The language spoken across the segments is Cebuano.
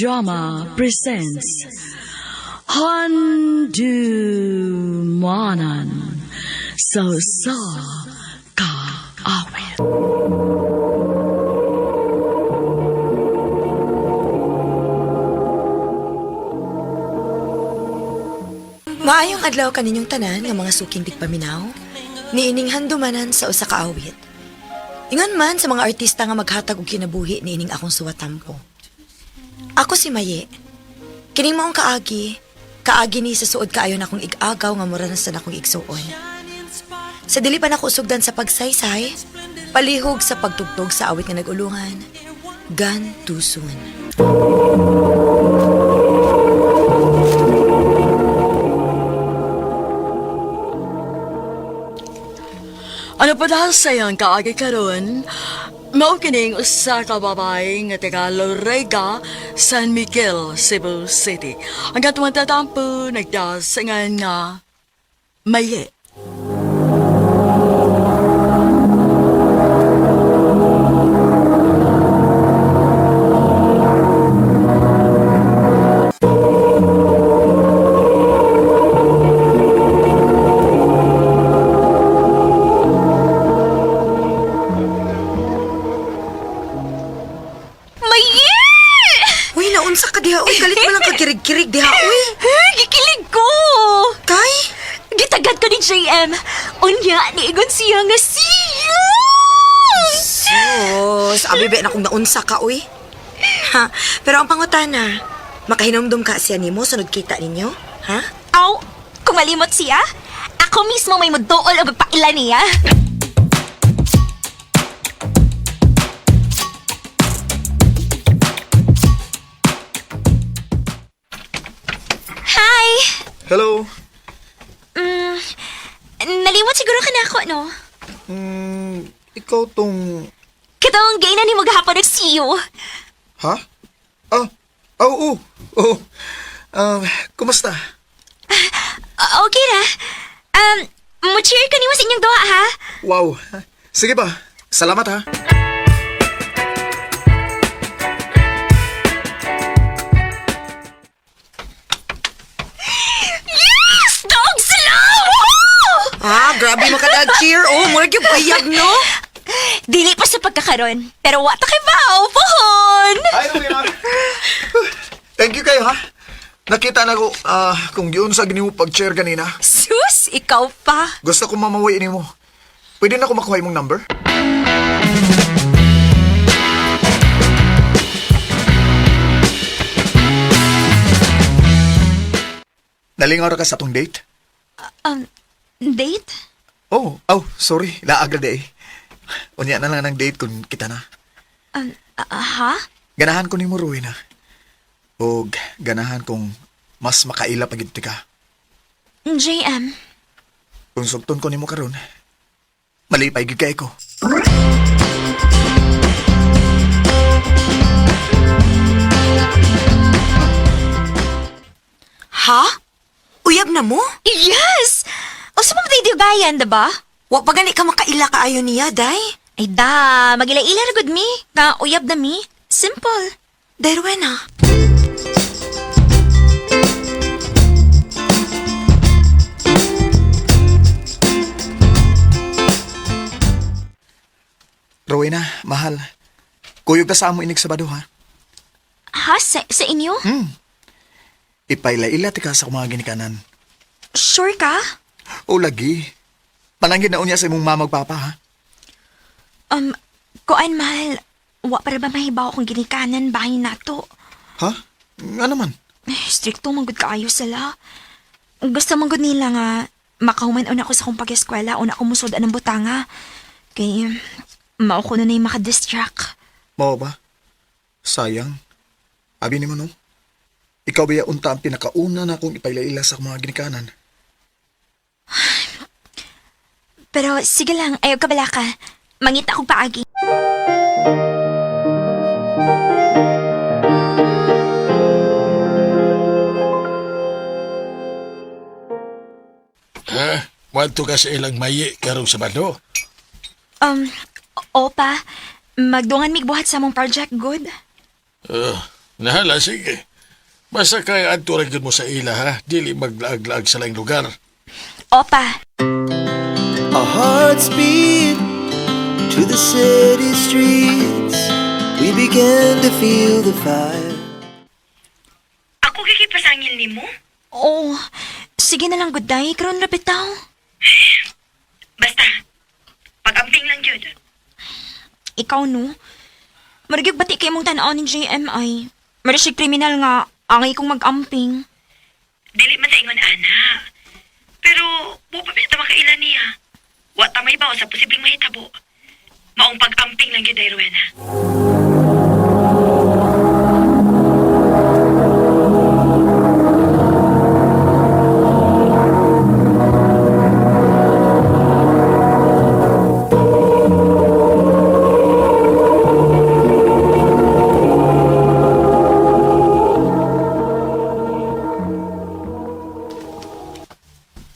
Drama presents Handumanan sa Sa Kaawit. Maayong adlaw kaninyong tanan nga mga suking tigpaminaw, niining handumanan sa usa ka awit. Ingon man sa mga artista nga maghatag og kinabuhi niining akong suwatampo. Ako si Maye. Kining maong kaagi, kaagi ni sa suod kaayo na akong igagaw nga mura na sa akong igsuon. Sa dili pa nako sugdan sa pagsaysay, palihog sa pagtugtog sa awit nga nagulungan, Gone Too Soon. Ano pa dahil sayang kaagi karon? Mao kining usa ka babae nga taga Lorega, San Miguel, Cebu City. Ang katong tatampo nagdasingan nga Maye. Maye! Uy, naunsa ka diha, uy, kalit mo lang kakirig-kirig diha, uy. Gikilig ko! Kay? Gitagad ko ni JM. Unya, niingon siya nga siya! Sus, abi ba na kung naunsa ka, uy. Ha, pero ang pangutana, makahinumdum ka siya nimo sunod kita ninyo, ha? Aw, kung malimot siya, ako mismo may muduol o magpaila niya. Hi! Hello. Nalimot siguro ka na ako, no? Ikaw tong... Katong gay na ni mo gahapon nag-see you. Ha? Ah, oh, oo. Oh. Kumusta? Okay na. Mo-cheer ka nimo sa inyong duha, ha? Wow. Sige ba? Salamat ha. Yes! Dog sila! Woohoo! Ah, grabe makadag cheer. Oh, murag yung payag, no? Dili pa sa pagkakaron, pero wa ta kay bao, pohon! Hi, Rowena. Thank you kayo ha. Nakita na ko kung yun sa ginimo pag-chair kanina. Sus, ikaw pa. Gusto ko mamawi nimo. Pwede na ko makuha imong number? Nalingaw ra ka sa atong date? Date? Oh, oh, sorry. Laag na day. Unya na lang ng date kung kita na. Ha? Ganahan ko nimo Rowena. Og ganahan kong mas makaila pag ka. JM, Kung sugton ko nimo karon, malipay gid kay ko. Ha? Uyab na mo? yes! O sa mga diugayan, diba? Wa pa gani ka makaila kaayo niya, day. Ay da, magila-ila na gud mi. Nga uyab na mi. Simple. Day, Rowena. Rowena, mahal. Kuyog ta sa amo inig Sabado ha. Ha? Sa inyo? Ipailaila ti ka sa akong mga ginikanan. Sure ka? O lagi. Pananggid na unya sa imong mama ug papa ha. Kuan mahal, wa para ba mahibaw akong ginikanan bahay nato? Ha? Nga naman. Eh, stricto man gud kaayo sila. Gusto man gud nila nga makahuman una ko sa akong pag-eskwela, una ko musod anang butanga. Kay mao ko na na yung makadistract. Mao ba? Sayang. Abi nimo no. Ikaw ba unta ang pinakauna na akong ipailaila sa akong mga ginikanan? Pero sige lang, ayaw ka bala ka. Mangita akong paagi. Ha? Wadto ka sa ilang mayi karong Sabado. Opa, magdungan mig buhat sa among project, good? Nahala, sige. Basta kay adto ra gyud mo sa ila ha, dili maglaag-laag sa laing lugar. Opa, Our hearts beat to the city streets. We began to feel the fire. Ako kikipasangil nimo? Oo. Sige na lang, good day. Karon ra bitaw. Basta, pag-amping lang yun. Ikaw, no? Marigyog bati kay mong tanaw ni JMI. Marishig kriminal nga, angay kong mag-amping. Dili man sa ingon ana. Pero, mo pa ta makaila niya. Wa ta may bawo sa posibleng mahitabo. Maong pag-amping lang yun, day, Rowena.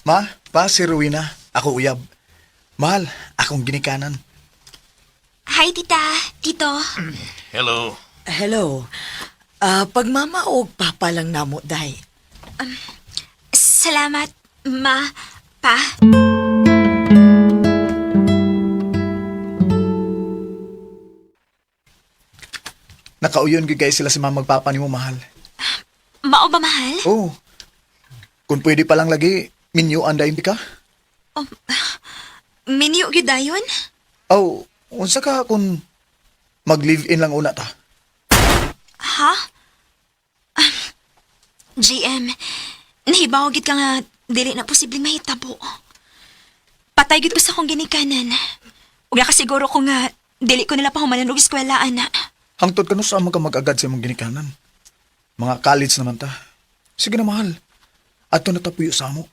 Ma, pa si Rowena. Ako uyab. Mahal, akong ginikanan. Hi, tita. Tito. Hello. Hello. Ah, pagmama og papa lang namo, day. Salamat, ma, pa. Nakauyon gyud kay sila si mama magpapa nimo, mahal. Mao ba, mahal? Oh. Kung pwede pa lang lagi, minyo anday ka? Minyo gyud dayon? Aw, unsa ka kung mag-live-in lang una ta? Ha? GM, nahibaw gid ka nga dili na posibleng mahitabo. Patay gid ko sa akong ginikanan. Ug nakasiguro ko nga dili ko nila pahumanan og eskwela ana. Hangtod ka no sa ka mag-agad sa imong ginikanan. Mga college naman ta. Sige na, mahal. Ato na tapuyo sa amo.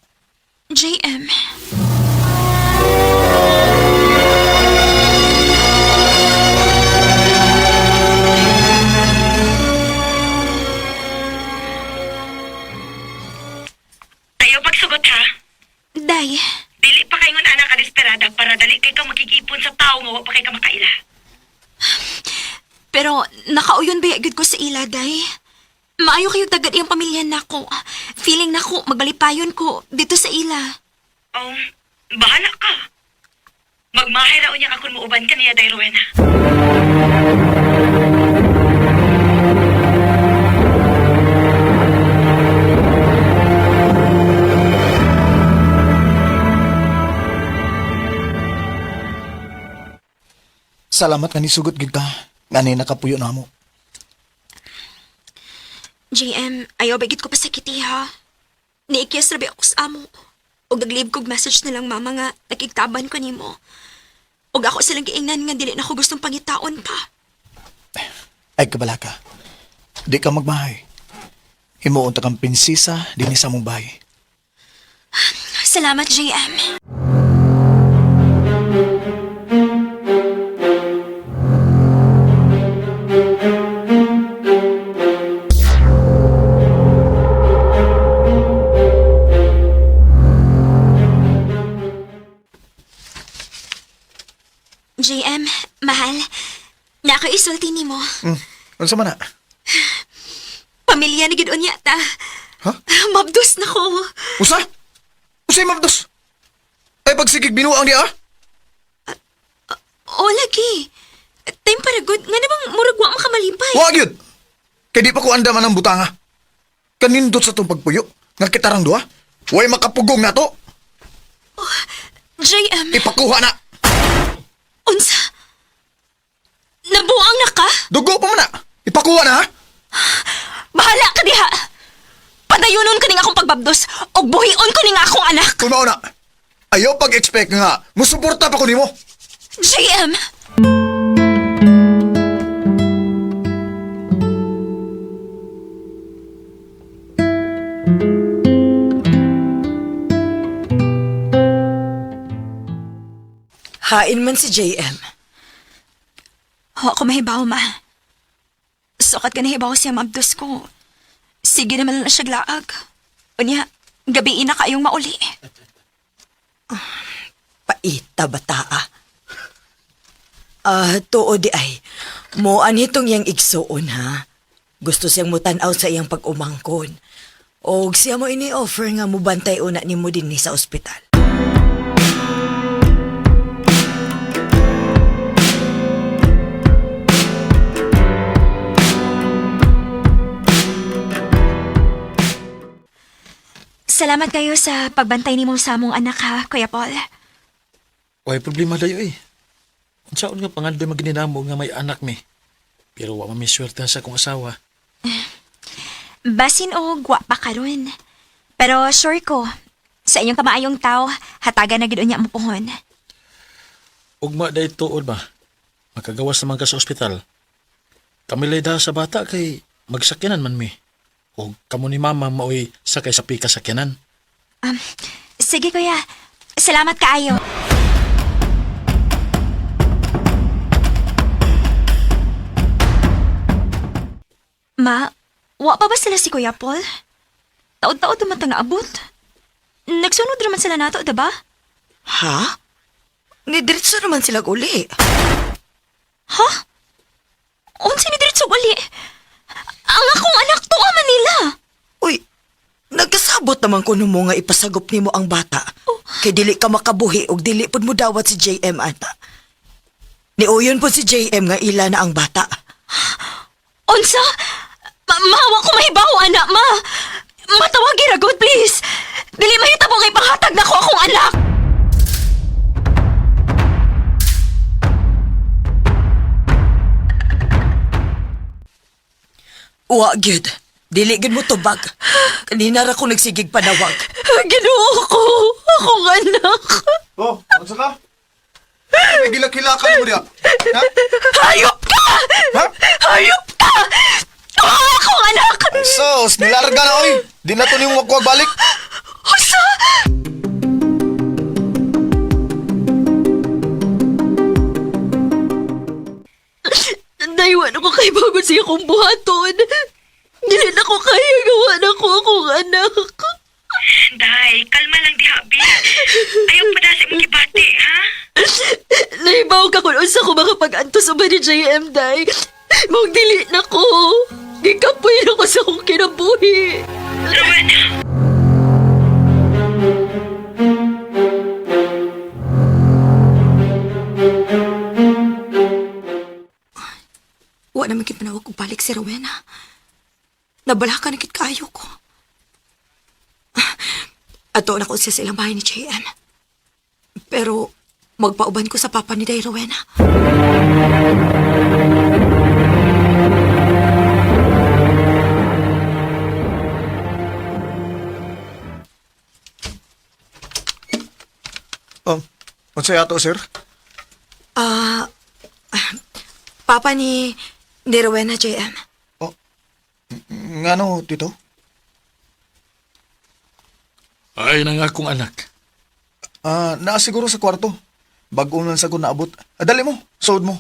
JM. Ayaw pagsugot ha. Day, Dili pa kaingon ana ka desperada para dali kay ka makikipon sa tao nga wa pa kay ka makaila. pero nakauyon ba gid ko sa ila, day? Maayo kayo tagad iyang pamilya nako. Feeling nako magbalipayon ko dito sa ila. Oh, bahala ka. Magmahay ra unya ka kung muuban ka niya, Day Rowena. Salamat nga nisugot gid ka. Nga nakapuyo na mo. JM, ayaw ba gid ko pasakiti ha? Niikyas rabi ako sa amo. Og nag-leave kog message na lang mama nga nakigtaban ko nimo. Og ako silang giingnan nga dili na ko gustong pangitaon pa. Ay, kabala ka. Di ka magmahay. Himuon ta kang prinsesa dinhi sa among bahay. Salamat, JM. JM, mahal. Nakaisulti nimo. Unsa man na? Pamilya ni gid unya ta. Ha? Mabdos na ko. Usa? Usay mabdos? Ay pagsigig binuang di ah? O lagi. Time para good. Nga na bang murag wa makamalipay? Wa gyud. Kay di pa ko andaman ang butanga. Kanindot sa tong pagpuyo. Nga kitarang duha. Way makapugong nato. JM, Ipakuha na. unsa? Nabuang na ka? Dugo pa man na. Ipakuha na ha. Bahala ka diha! Padayunon ka ning akong pagbabdos og buhion ko ning akong anak! Kung mao na. Ayaw pag-expect nga. Musuporta pa ko nimo. JM! Hain man si JM. Ho ako mahibaw, ma. Sukat ka nahibaw siya mabdos ko. Sige naman lang siya glaag. Unya, gabi na kayong mauli. Paita bataa. Ah, tuo di ay. Mo anitong iyang igsuon ha. Gusto siyang mutan-aw sa iyang pag-umangkon. Og siya mo ini-offer nga mubantay una nimo dinhi sa ospital. Salamat kayo sa pagbantay nimo sa among anak ha, Kuya Paul. Way problema dayo eh. Unsaon nga pangandoy magininamo nga may anak mi. Pero wa man mi swerte sa akong asawa. Basin og wa pa karon. Pero sure ko, sa inyong kamaayong tao, hatagan na gid unya mo puhon. Ugma day tuod ba? Makagawas naman ka sa ospital. Kamilay da sa bata kay magsakyanan man mi. O kamo ni mama maoy sakay sa pika sakyanan. Sige kuya, salamat kaayo. Ma, wa pa ba sila si Kuya Paul? Taod-taod naman ta nga abot. Nagsunod naman sila nato, diba? Ha? Nidiretso naman sila uli. Ha? Unsa ni diretso uli? Ang akong anak tuwa Manila. Uy, nagkasabot naman kuno mo nga ipasagop nimo ang bata. Kay dili ka makabuhi og dili pud mo dawat si JM ata. Niuyon po si JM nga ila na ang bata. Unsa? Ma, ma wa ko mahibaw anak, ma. Matawagi ra god, please. Dili mahitabo kay panghatag nako akong anak. Wa gyud. Dili gyud mo tubag. Kanina ra ko nagsigig panawag. Ginoo ko, akong anak. Oh, ano ka? Nagilak-hilakan mo diya. Ha? Hayop ka! Ha? Hayop ka! Ang akong anak! Sos, nilarga na oy. Di na to niyong wakwag balik. Unsa? Naiwan ako kay bago siya kong buhaton. Dili na ko kaya gawa na ko akong anak. Day, kalma lang diha, Bi. Ayaw pa sa imong gibati, ha? Naibaw ka kung unsa ko makapag-antos uban ni JM, day. Mong dili na ko. Gikapoy na ko sa akong kinabuhi. Rowena! Wa naman kit manawag og balik si Rowena. Nabala ka na kit kaayo ko. Ato na ko siya sa ilang bahay ni JM. Pero magpauban ko sa papa ni Day Rowena. Oh, unsa yato, sir? Ah, papa ni Rowena JM. Oh, ngano, tito? Ay na nga akong anak. Ah, naa siguro sa kwarto. Bago lang sa ko naabot. Ah, dali mo, suod mo.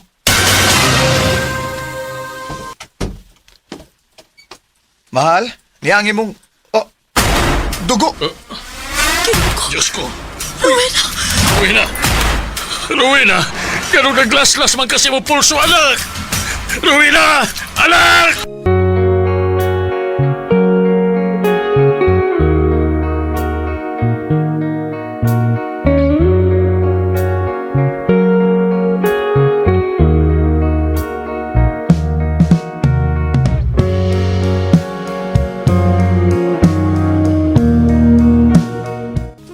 Mahal, niyangi mong... Oh, dugo! Diyos ko. Rowena! Rowena! Rowena! Ganun naglaslas man kasi mo pulso, anak! Rowena! Anak!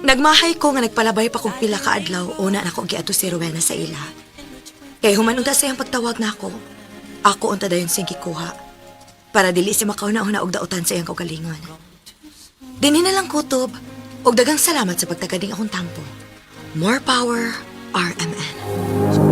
Nagmahay ko nga nagpalabay pa kog pila ka adlaw una nako giadto si Rowena sa ila. Kay human unta sa iyang pagtawag nako. Ako unta dayon siyang gikuha para dili siya makauna-una og dautan sa iyang kaugalingon. Dinhi na lang kutob og daghang salamat sa pagtagading akong tampo. More power, RMN.